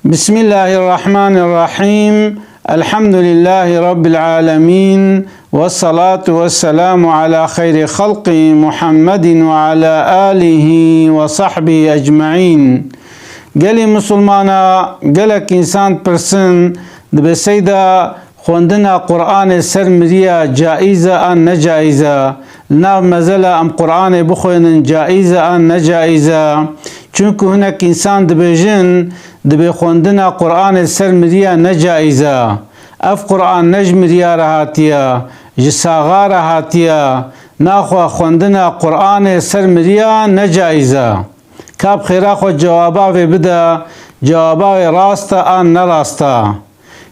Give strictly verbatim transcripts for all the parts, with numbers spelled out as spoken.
Bismillahirrahmanirrahim. Elhamdülillahi Rabbil alemin. Ve salatu ve selamu ala hayri halqi Muhammedin ve ala alihi ve sahbihi ecmaîn. Gelê Musulmana, gelek însan pirsin, dibe seyda xwendina Qur'anê ser miriya caîz e an necaîz e? Li nav mezela em Qur'anê bixwênin caîz e an necaîz e? Çunku hinek însan dibêjin, dibê xwendina Qur'anê ser miriya necaîz e. Ev Qur'an ne ji miriya re hatiye, ji saxa re hatiye. Naxwe xwendina Qur'anê ser miriya necaîz e. Ka bi xêra xwe cewaba vê bide, cewaba wê rast e an ne rast e?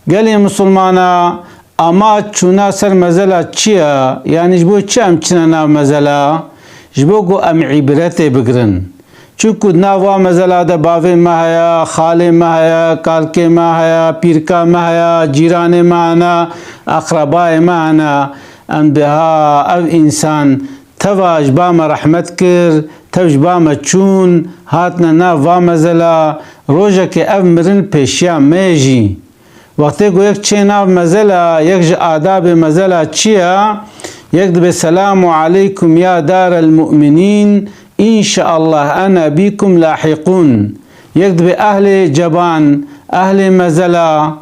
Gelê Musulmana, amaç çûna ser mezela çi ye? Yanî ji bo çi em çine nav mezela? Ji bo ku em îbretê bigirin. Çunku di nav va mezela de bavê me heye, xalê me heye, kalkê me heye, pîrka me heye, cîranê me hene, eqrebayê me hene. Em dê ha ev însan teva ji ba me rehmet kir, tev ji ba me çûn, hatine nav va mezela, rojekê ev mirin pêşiya me ye jî. Wextê ku yek çê nav mezela, yek ji adabê mezela çi ye? Yek dibe, "Selamu aleykum ya darel mu'minîn, înşeallah ena bîkum lahîqûn." Yek dibe, "Ehlê ceban, ehlê mezela,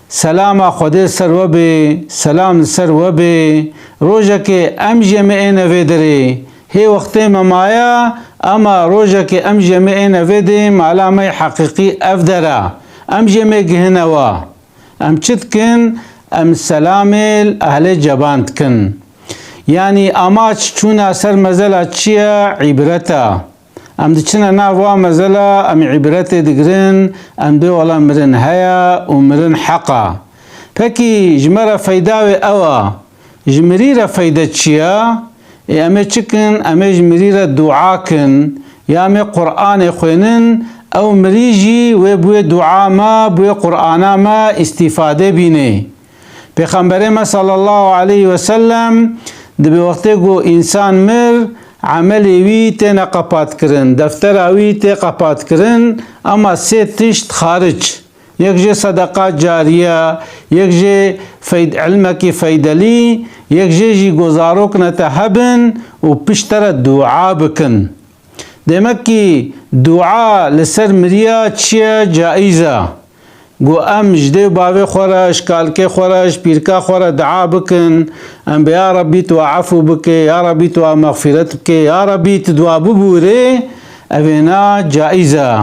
selama Xwedê ser we bê, selam li ser we bê. Rojekê em jî em ê êne vê derê. Hê wextê me maye, ema rojekê em jî em ê êne vê dê, mala me yê heqîqî ev der e. Em jî em ê gihine we." Em çi dikin? Em selamê li ehlê ceban dikin. Yanî amaç çûna ser mezela çi ye? Îbret e. Em diçine nav wa mezela, em îbretê digirin, em dê wela mirin heye û mirin heq e. Pekî ji me re feyda wê ew e. Ji mirî re feyde çi ye? Ê, em ê çi kin? Em ê ji mirî re dua kin, ya em ê Qur'anê xwênin, ew mirî jî wê bi wê dua me, bi wê Qur'ana me îstîfade bînê. Pêxemberê me sallallahu aleyhi ve sellem dibe wextê ku însan mir, emelê wî têne qepatkirin, deftera wî tê qepatkirin, ema sê tişt xaric. Yek jê sedeqa cariye, yek jê feyd-, ilmekî feydelî, yek jê jî ku zarokine te hebin û pişt te re dua bikin. Demek kî dua li ser miriya çi ye? Caiz e. Ku em ji dê û bavê xwe re, ji kalkê xwe re, ji pîrka xwe re dua bikin, em bê, "Ya Rabbî, tu wa efû bike, ya Rabbî, tu wa mexfîret bike, ya Rabbî, tu dua bibûrê", evêna caiz e.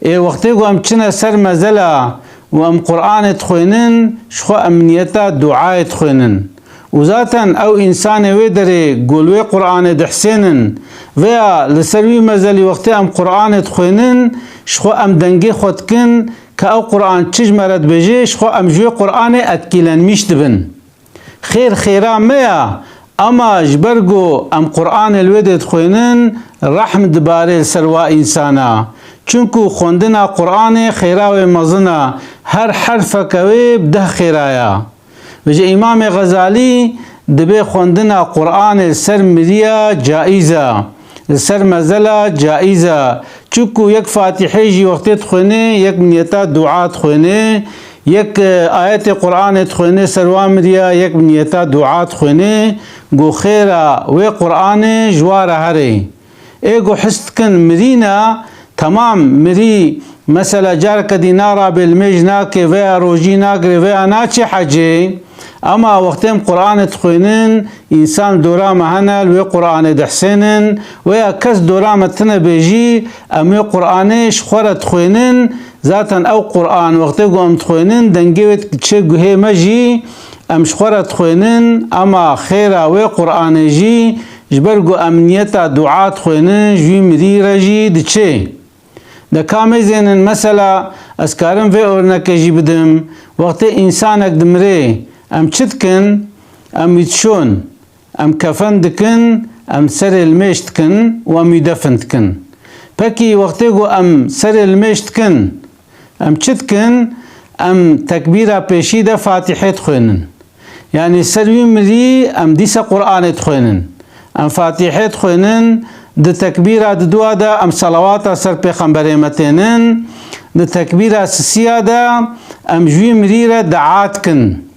Ê wextê ku em çine ser mezela û em Qur'anê dixwênin, ji xwe em niyeta duayê dixwênin. Û zaten ew însanê wê derê ku li wê Qur'anê dihsênin, veya li ser wî mezelî wextê em Qur'anê dixwênin, ji xwe em dengê xwe dikin, ka ew Qur'an çi ji me re dibêje, ji xwe em ji wê Qur'anê etkîlenmîş dibin. Xêr xêra me ya, ema ji ber ku em Qur'anê li wê dê dixwênin, rehm dibarê li ser wa însana. Çunku xwendina Qur'anê xêra wê mezin e, her herfeke wê bi deh xêra ya. Vêje Îmamê Xezalî dibê xwendina Qur'anê li ser miriya caiz e. Li ser mezela caiz e. Çunku yek Fatîhê jî wextê dixwênê, yek bi niyeta dua dixwênê, yek, e, ayetê Qur'anê dixwênê ser wa miriya, yek bi niyeta dua dixwênê, ku xêra wê Qur'anê ji wa re herê. Ê ku his dikin mirî ne, temam, mirî, mesela, careke dî narabe, limêj nake, veya rojî nagire, veya naçe hecê. Ema wextê em Qur'anê dixwênin, însan dora me hene, li wê Qur'anê dihsênin, veya kes dora me tine bê jî, em wê Qur'anê ji xwe re dixwênin. Zaten ew Qur'an wextê ku em dixwênin, dengê wê diçe guhê me jî, em ji xwe re dixwênin, ema xêra wê Qur'anê jî, ji ber ku em niyeta dua dixwênin, ji wî mirî re jî diçe. De ka mêzênin, mesela, ez karim vê örnekê jî bidim, wextê însanek dimrê, em çi dikin? Em wî dişon, em kefen dikin, em serê limêj dikin û em wî defin dikin. Pekî wextê ku em serê limêj dikin, em çi dikin? Em tekbîra pêşî de Fatîhê dixwênin. Yanî ser wî mirî em dîsa Qur'anê dixwênin. Em Fatîhê dixwênin, di tekbîra diduwa de em selawata ser Pêxemberê me tênin. Di tekbîra sisiya de em ji wî mirî re dua dikin.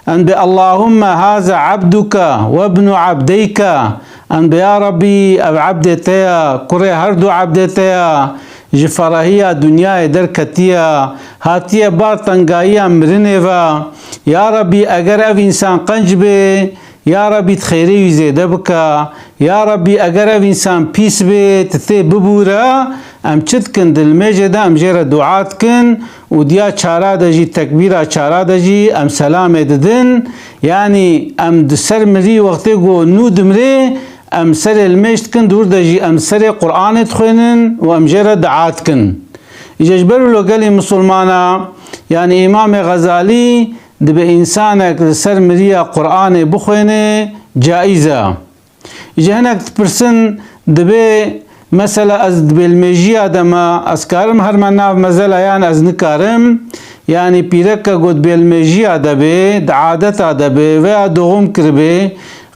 Em bi Allahümme haza abduka ve ibnu abdeyka. Em bi ya Rabbî ev ebdê te ya, kurê her du ebdê te ya, ji ferahiya dinyayê derketiya, hatiye bar tengayiya mirinê ve. Ya Rabbî eger ev însan qenc bê, Ya Rabbî, tu xêrê wî zêde bike. Ya Rabbî, eger ev însan pîs bê, tu tê bibûre, em çi dikin? Di limêjê de em jê re dua dikin û diya çara de jî, tekbîra çara de jî em selamê didin. Yanî em di ser mirî wextê ku nû dimrê, em serê limêj dikin, dûr de jî em serê Qur'anê dixwênin û em jê re dua dikin. Îca ji ber wilo gelî misilmana, yanî Îmamê Xezalî dibe însanek li ser miriya Qur'anê bixwêne, caiz e. Ji hinek dipirsin, dibê, mesela ez di bêlmêjiya de me, ez karim herme nav mezela yan ez nikarim? Yanî pîreke ku di bêlmêjiya de bê, di adeta de bê, veya doğum kiribê,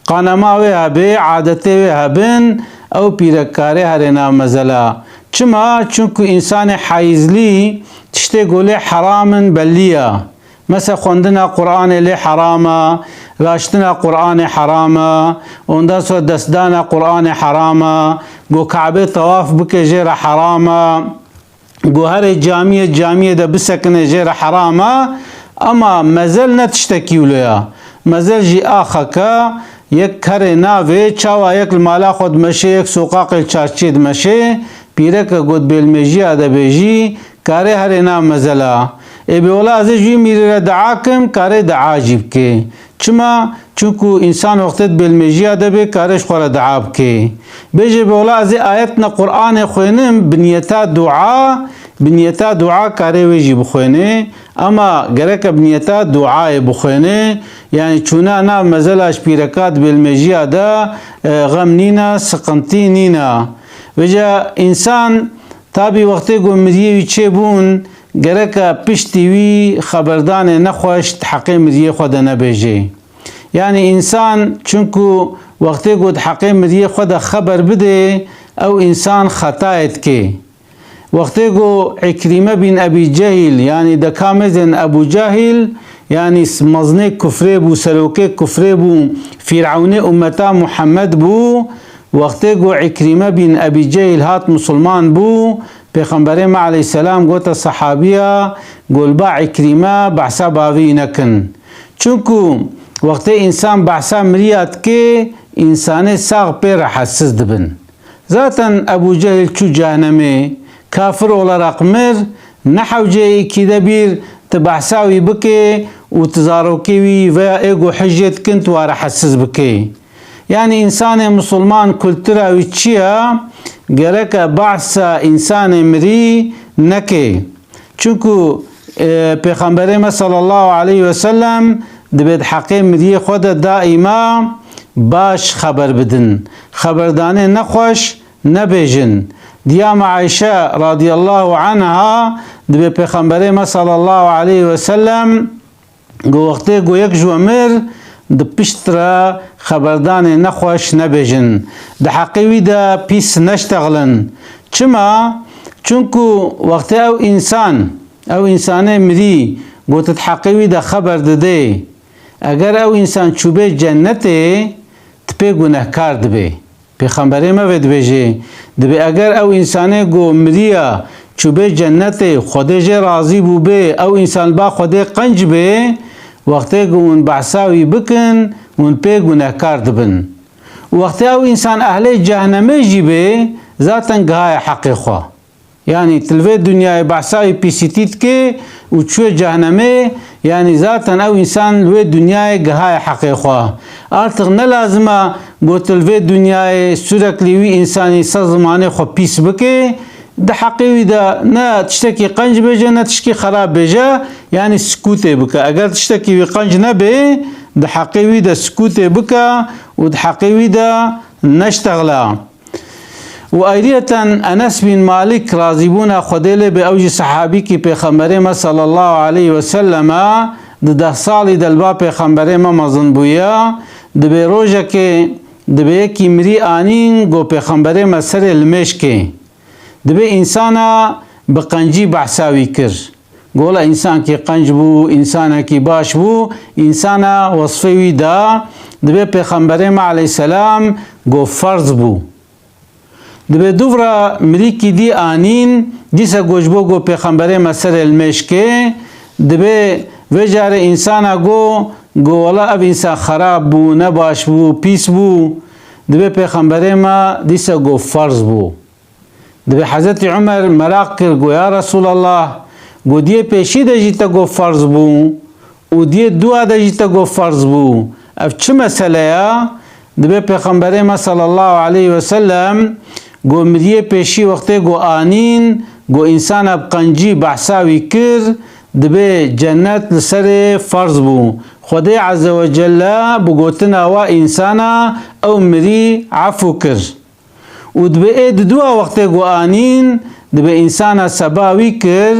qanema wê hebê, adetê wê hebin, ew pîrek karê herê nav mezela. Çima? Çunku însanê hayîzlî tiştê ku lê heram in bellî ya. Mese xwendina Qur'anê lê heram e, raştina Qur'anê heram e, ondan sonra destdana Qur'anê heram e, go Kabe tawaf bike jê re heram e, go herê camiyê, camiyê de bisekine jê re heram e, ama mezel ne tiştekî wilo ya. Mezel jî axeke, yek herê navê, çawa yek li mala xwe dimeşê, yek soqaqê li çarçiyê dimeşê, pîreke got bêlmêjiya de bê jî, karê herê nav mezela. Ê bê wela ez ê ji wî mîrî re dua kim, karê dua jî bikê. Çima? Çunku însan wextê di bêlmêjiya de bê, karê ji xwe re dua bikê. Bêjê bê wela ez ê ayetna Qur'anê xwênim, bi niyeta dua, bi niyeta dua karê wê jî bixwênê. Ema gereke bi niyeta duayê bixwênê. Yanî çûna nav mezela ji pîreka di bêlmêjiya de, e, xem nîne, siqintî nîne. Vêca însan Tabî wextê ku miriyê wî çêbûn, gereke piştî wî xeberdanê nexweş di heqê miriyê xwe de nebêjê. Yanî însan, çunku wextê ku di heqê miriyê xwe de xeber bidê, ew însan xetayê dikê. Wextê ku Îkrîme bîn Ebî Cehîl, yanî deka mêzên Ebû Cehîl, yanî mezinê kufrê bû, serokê kufrê bû, Fîrewnê ummeta Muhammed bû, wextê ku Îkrîme bîn Ebî Cehîl hat misilman bû, Pêxemberê me aleyhisselam gote sehabiya, go li ba Îkrîme behsa bavî nekin. Çunku wextê însan behsa miriya dike, însanê sax pê rehetsiz dibin. Zaten Ebû Cehîl çû cehennemê, kafir olarak mir, ne hewceyê îkîde bîr tu behsa wî bike û tu zarokê wî veya ê ku hijê dikin tu wa rehetsiz bike. Yanî însanê misilman kultura wî çi ye? Gereke behsa însanê mirî neke. Çunku, e, Pêxemberê me sallallahu aleyhi ve sellem dibê di heqê miriyê xwe de daîma baş xeber bidin. Xeberdanê nexweş nebêjin. Diya me Ayşe radiyallahu anha dibê Pêxemberê me sallallahu aleyhi ve sellem Go wextê ku yek ji we mir, di pişt re xeberdanê nexweş nebêjin. Di heqê wî de pîs neştexlin. Çima? Çunku wextê ew însan, ew însanê mirî, ku tu di heqê wî de xeber didê, eger ew însan çûbê cennetê, tu pê gunehkar dibê. Pêxemberê me vê dibêje, dibê eger ew însanê ku miriya çûbê cennetê, Xwedê jê razî bûbê, ew însan li ba Xwedê qenc bê, wextê ku hûn behsa wî bikin, hûn pê gunehkar dibin. Û wextê ew însan ehlê cehnemê jî bê, zaten gihaye heqê xwe. Yanî tu li vê dinyayê behsa wî pîsîtî dikê û çûye cehnemê, yanî zaten ew însan li wê dinyayê gihaye heqê xwe. Artiq ne lazim e ku tu li vê dinyayê sûreklî wî însanî sed zimanê xwe pîs bikê, di heqê wî de ne tiştekî qenc bêje, ne tiştekî xerab bêje, yanî sikûtê bike. Eger tiştekî wî qenc nebê, di heqê wî de sikûtê bike û di heqê wî de neştexle. Û ayriyeten Enes bin Malik razîbûna Xwedê lê bê, ew jî sehabîkî Pêxemberê me sallallahu aleyhi ve sellem e, di deh salî de li ba Pêxemberê me mezin bûye, dibê rojekê dibê yekî mirî anîn, go Pêxemberê me serê limêj kê. Dibê însana bi qencî behsa wî kir. Got, wela însankî qenc bû, însanekî baş bû, însana wesfê wî da, dibê Pêxemberê me aleyhisselam got ferz bû. Dibê dûvra mirîkî dî anîn, dîsa got ji bo got Pêxemberê me serê li mêj kê, dibê vê carê însana got, got, wela ev însan xerab bû, nebaş bû, pîs bû. Dibê Pêxemberê me dîsa got ferz bû. Dibê Hezretî Umer meraq kir, got, ya Resûlallah, got, diyê pêşî de jî te got ferz bû û diyê dûa de jî te got ferz bû. Ev çi mesele ye? Dibê Pêxemberê me sallallahu aleyhi ve sellem got, miriyê pêşî wextê got anîn, got însana bi qencî behsa wî kir, dibê cennet li serê ferz bû. Xwedê Azze ve Celle bi gotina wa însana ew mirî efû kir. Û dibê ê di dua wextê ku anîn, dibê însana seba wî kir,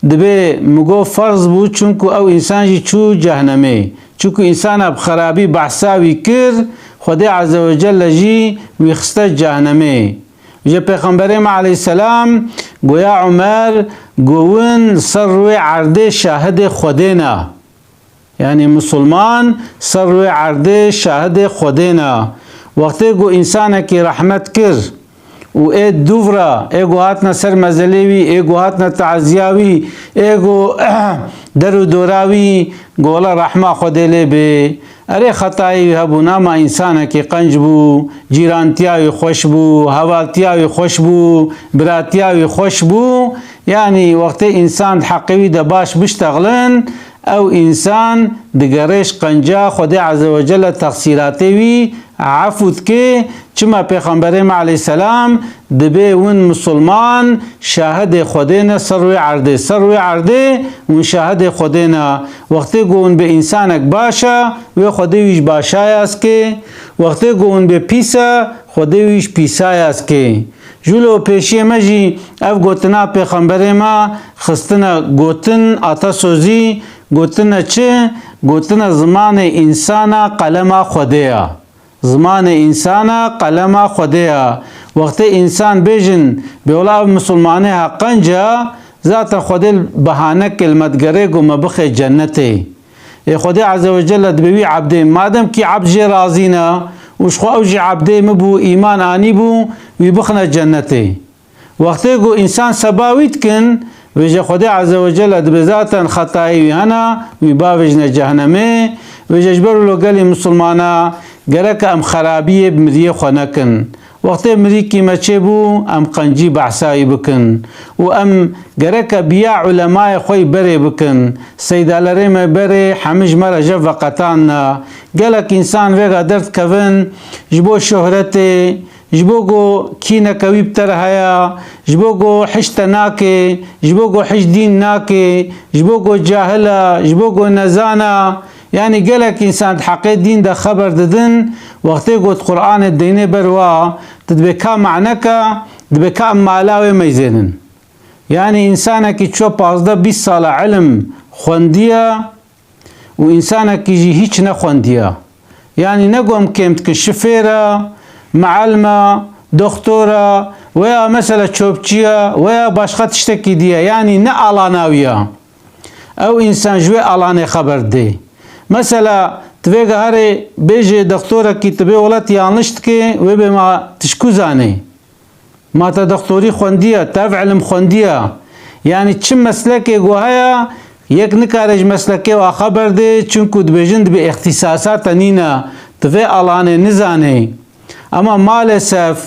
dibê min got ferz bû, çunku ew însan jî çû cehnemê. Çunku însana bi xerabî behsa wî kir, Xwedê Azze ve Celle jî wî xiste cehnemê. Ji Pêxemberê me aleyhisselam goya Umer, got win li ser rûyê erdê şahidê Xwedê ne. Yanî misilman ser rûyê erdê şahidê Xwedê ne. Wextê ku însanekî rehmet kir û ê dûvra, ê ku hatine ser mezelê wî, ê ku hatine taziya wî, ê ku der û dora wî, ku wela rehma Xwedê lê bê. Erê xetayê wî hebû, nama însanekî qenc bû, cîrantiya wî xweş bû, hevaltiya wî xweş bû, biratiya wî xweş bû. Yanî wextê însan di heqê wî de baş biştexlin, ew însan digere ji qenca Xwedê Azze ve Celle texsîratê wî efû dike. Çima Pêxemberê me aleyhisselam dibê win misilman şahidê Xwedê ne ser rûyê erdê. Ser rûyê erdê win şahidê Xwedê ne. Wextê ku win bi însanek baş e, wê Xwedê wî ji başa yaz ke. Wextê ku win bi pîs e, Xwedê wî ji pîsa yaz ke. Jûlo pêşiyê me jî ev gotina Pêxemberê me xistine gotin, atesozî, gotine çi? Gotine zimanê însana qelema Xwedê ya. Zimanê însana qelema Xwedê ya. Wextê însan bêjin, bê wela ev misilmanê ha qenc e, zaten Xwedê li behanekê li me digere ku me bixe cennetê. Ê Xwedê Azze ve Celle dibê wî ebdê, madem kî ebd jê razî ne û ji xwe ew jî ebdê min bû, îman anîbû, wî bixine cennetê. Wextê ku însan seba wî dikin, vêje Xwedê Azze ve Celle dibê zaten xetayê wî hene, wî bavêjine cehnemê, vêje ji ber wilo gelê misilmana gereke em xerabiyê bi miriyê xwe nekin. Wextê mirîkî me çêbû, em qencî behsa wî bikin û em gereke biya ulemayê xwe yî berê bikin. Seydalerê me berê hemî ji me re jev veqetanine. Gelek însan vêga derdikevin ji bo şohretê, ji bo ku kîneke wî bi te re heye, ji bo ku hij te nake, ji bo ku hij dîn nake, ji bo ku cahil e, ji bo ku nezan e. Yanî gelek însan di heqê dîn de xeber didin, wextê ku di Qur'anê dênê ber wa, tu dibê ka maneke, dibê ka em mala wê meyzênin. Yanî însanekî ço pazdeh bîst sala ilim xwendiye û însanekî jî hîç nexwendiye. Yanî ne ku em kêm dikin, şifêr e, mealim e, doktor e, veya mesela çopçî ye, veya başqa tiştekî diye. Yanî ne alana wî ye. Ew însan ji wê alanê xeber didê. Mesela, tu vê geharê bêjê doktorekî tu bê welat yanlış dikê, wê bê ma tu ji ku zanê? Ma te doktorî xwendiye, te ev ilim xwendiye. Yanî çi meslekê ku heye, yek nikare ji meslekê wa xeber dê, çunku dibêjin dibê îxtîsasa te nîne, tu vê alanê nizanê. Ema maalesef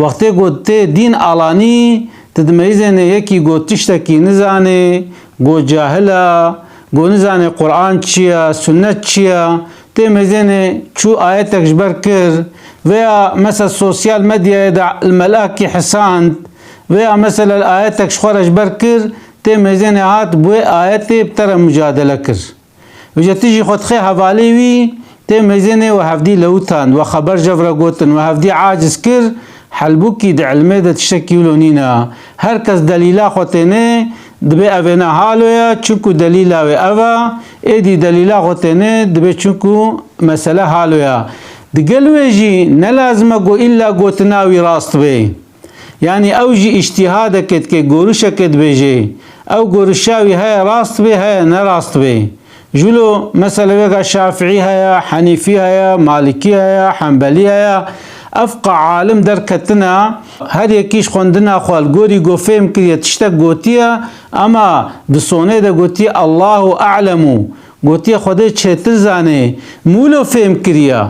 wextê ku tê dîn alanî, tu dimeyzêne yekî ku tiştekî nizanê, ku cahil e, ku nizanê Qur'an çi ye, sunnet çi ye, tê meyzêne çû ayetek ji ber kir, veya mesela sosyal medyayê de li melakî hisand, veya mesela ayetek ji xwe re ji ber kir, tê meyzêne hat bi wê ayetê bi te re mucadele kir. Vêje tu jî xwe dixê hevalê wî, tê meyzênê we hevdî lewitand, we xeber jev re gotin, we hevdî aciz kir, helbûkî di ilmê de tiştekî wilo nîne. Her kes delîla xwe tênê, dibê evêne halo ye, çunku delîla wê ev e, êdî delîla xwe tênê, dibê çunku mesele halo ye. Digel wê jî ne lazim e ku îlla gotina wî rast bê. Yanî ew jî îctîhadekê dike, gorişekê dibêje. Ew gorişa wî heye rast bê, heye ne rast bê. Ji wilo mesela vêga Şafîî heye, Henîfî heye, Malîkî heye, Hembelî heye. Evqa alim derketine, her yekî ji xwendina xwe li gorî ku fêm kiriye tiştek gotiye, ema di sonê de gotiye Allahu a'lemu. Gotiye Xwedê çêtir zanê. Mûlo fêm kiriye.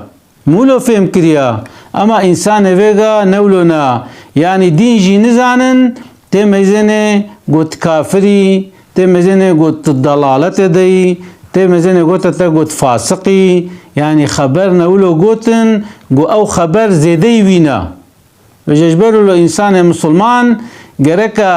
Mûlo fêm kiriya, ema însanê vêga ne wilo na. Yanî dîn jî nizanin, tê meyzênê got kafirî, tê meyzênê got dalaletê de yî, tê meyzênê gote te got fasiqî. Yanî xeber ne wilo gotin, got ew xeber zêdeyî wî ne. Vêje ji ber wilo însanê misilman gereke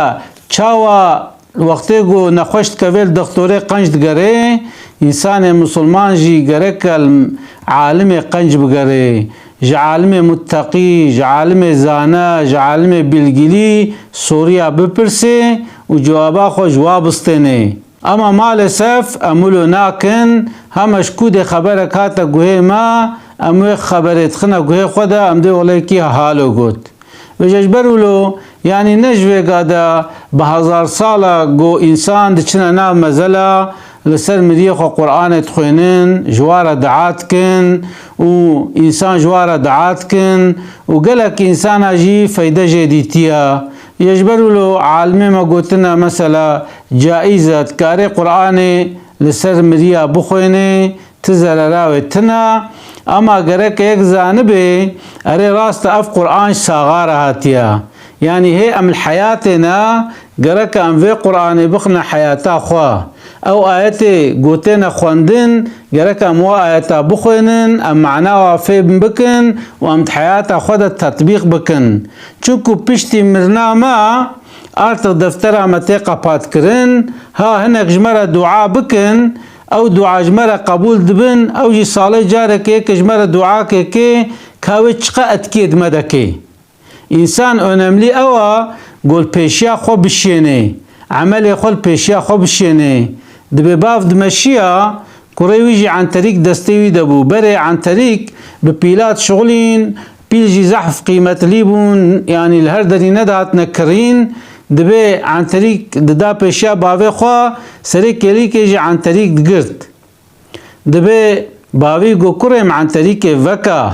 çawa wextê ku nexweş dikeve li dixtorê qenc digere, însanê misilman jî gereke li alimê qenc bigere. Ji alimê mutteqî, ji alimê zana, ji alimê bilgilî soriya bipirse û cewaba xwe ji wa bistêne. Ema maalesef em wilo nakin, hema ji ku dê xeberek hate guhê me, em wê xeberê dixine guhê xwe de, em dê welekî halo got. Vêje ji ber wilo, yanî ne ji vêga de bi hezar sala ku însan diçine nav mezela, li ser miriyê xwe Qur'anê dixwênin, ji wa re dua dikin û însan ji wa re dua dikin û gelek însana jî feyde jê dîtiye. Ji ber wilo alimê me gotine, mesela, caiz e, dikarê Qur'anê li ser miriya bixwênê, ti zerera wê tune. Ema gereke yek zanibê, erê rast e, ev Qur'an ji saxa re hatiye. Yanî hê em li heyatê ne, gereke em vê Qur'anê bixine heyata xwe. Ew ayetê gotêne xwendin, gereke em wa ayeta bixwênin, em mana wa fêm bikin û em di heyata xwe de tetbîq bikin. Çunku piştî mirina me, artık deftera me tê qepatkirin, ha hinek ji me re dua bikin, ew dua ji me re qebûl dibin, ew jî salê carekê yeke ji me re duakê kê, ka wê çiqa etkiyê di me de kê. Însan önemlî ew a ku li pêşiya xwe bişênê, emelê xwe li pêşiya xwe bişênê. Dibê bav dimeşiya, kurê wî jî enterîk destê wî de bû. Berê enterîk bi pîla dişixulîn, pîl jî zehf qîmetlî bûn, yanî li her derî nedihatine kirîn. Dibê enterîk dida pêşiya bavê xwe, serê kêlîkê jî enterîk digirt. Dibê bavî got, "Kurê min, enterîkê veka."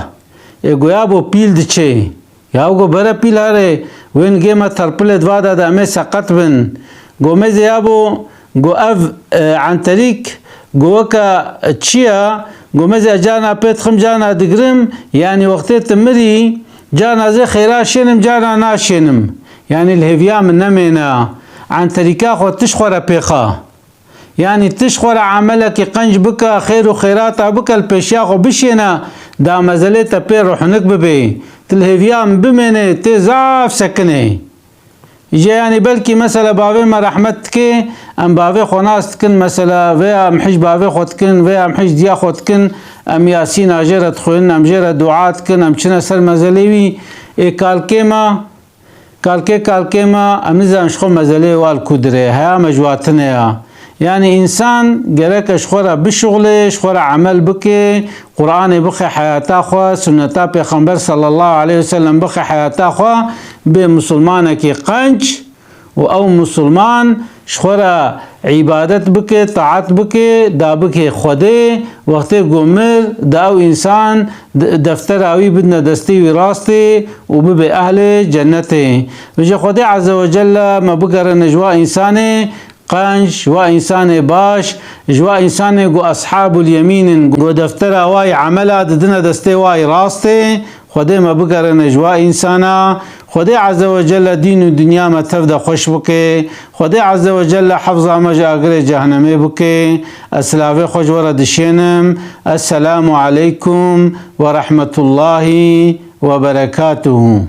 Ê got, "Yabo pîl diçê." Ya got, "Bere pîl here, wê nigê me terpilê di va de de em ê seqet bin." Got, "Mêzê yabo," got, "ev, e, enterîk," got, "weke çi ye?" Got, "Mêzê ez carna pê dixim, carna digirim, yanî wextê tu mirî, carna zê xêra şênim, carna naşênim. Yanî li hêviya min nemêne. Enterîka xwe tu ji xwe re pêxa." Yanî tu ji xwe re emelekî qenc bike, xêr û xêrata bike, li pêşiya xwe bişêne, da mezelê te pê ruhnik bibê. Tu li hêviya min bimênê, tê zaf sekinê. Îje yanî belkî mesela bavê me rehmet dike, em bavê xwe nas dikin, mesela vêya em hej bavê xwe dikin, vêya em hej diya xwe dikin, em Yasîna jê re dixwînin, em jê re dua dikin, em çine ser mezelê wî, ê kalkê me, Kalkê kalkê me, em nizanin ji xwe mezelê wa li ku dirê, heya me ji wa tune ya. Yanî însan gereke ji xwe re bişuxulê, ji xwe re emel bike, Qur'anê bixe heyata xwe, sunneta Pêxember sallallahu aleyhi ve sellem bixe heyata xwe, bê misilmanekî qenc û ew misilman ji xwe re îbadet bike, taat bike, da bike Xwedê, wextê ku mir, da ew însan de-, deftera wî bidine destê wî rastê û bibe ehlê cennetê. Vêje Xwedê Azze ve Celle me bigerine ji wa însanê qenc, ji wa însanê baş, ji wa însanê ku ashabul yemîn in, ku deftera wa yê emela didine destê wa yê rastê. Xwedê me bigerine ji wa însana. Xwedê Azze ve Celle dîn û dinya me tev de xweş bike. Xwedê Azze ve Celle hefza me ji agirê cehennemê bike. Ez silavê xwe ji we re dişênim. Esselamu aleykum ve rahmetullahi ve berekatuhu.